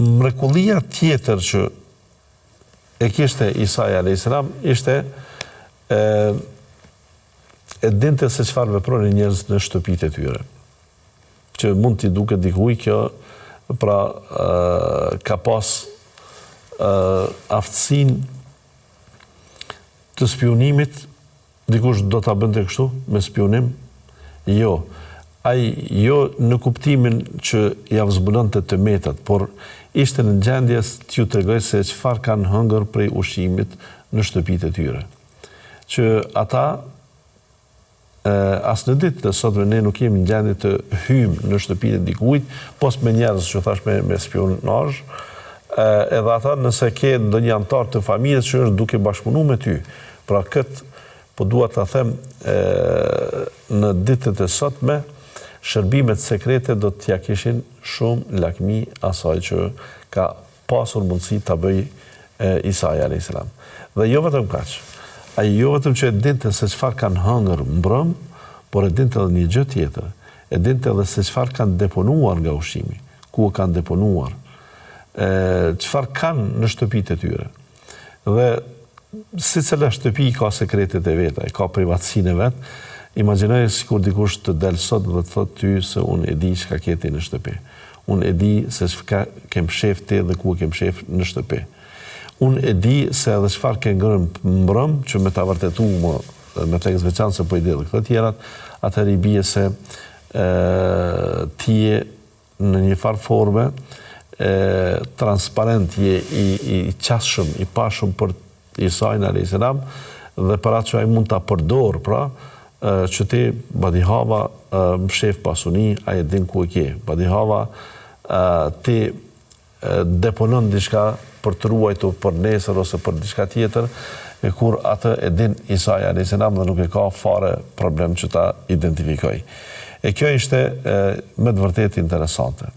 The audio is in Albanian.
Mrekullia tjetër që e kishte Isai alayhis salam ishte e e dinte se çfarë vepronin njerëzit në shtëpitë e tyre. Që mund t'i duket dikujt kjo pra e, ka pas e, aftësinë të spiunimit Dikush do ta bënte kështu, me spiunim? Jo. Ai jo në kuptimin që jau zbulonte të metat, por ishte në gjendje t'ju tregojë se çfarë kanë hëngër prej ushqimit në shtëpitë e tyre. Që ata as në ditët e sotme ne nuk jemi në gjendje të hyjmë në shtëpinë e dikujt, pos me njerëz që thash me me spiunazh, edhe ata nëse ke ndonjë anëtar të familjes që është duke bashkëpunu me ty, Pra këtë po dua ta them në ditët e sotme shërbimet sekrete do t'ia kishin shumë lakmi asaj që ka pasur mundësi ta bëjë Isai alayhis salam. Dhe jo vetëm kaq. Ai jo vetëm që e dinte se çfarë kanë hëngër mbrëm, por e dinte edhe një gjë tjetër. E dinte edhe se çfarë kanë deponuar nga ushqimi, ku e kanë deponuar, e çfarë kanë në shtëpitë e tyre. Dhe secila shtëpi ka sekretet e veta, e ka privatësinë e vet. Imagjinoje sikur dikush të del sot dhe të thotë ty se unë e di çka ke ti në shtëpi. Unë e di se çka ke mshef ti dhe ku e ke mshef në shtëpi. Unë e di se edhe çfarë ke ngrënë mbrëm, që me ta vërtetu më me theks të veçantë se po i di edhe këto tjerat, atëherë i bie se e, ti je në një farë forme e, transparent je i, i qasshëm, i pashëm për Isain alayhis salam dhe për atë që ai mund ta përdorë, pra, që ti badihava mshef pasuni, ai e din ku e ke. Badihava ti deponon diçka për të ruajtur për nesër ose për diçka tjetër, e kur atë e din Isai alayhis salam dhe nuk e ka fare problem që ta identifikojë. E kjo ishte me të vërtetë interesante.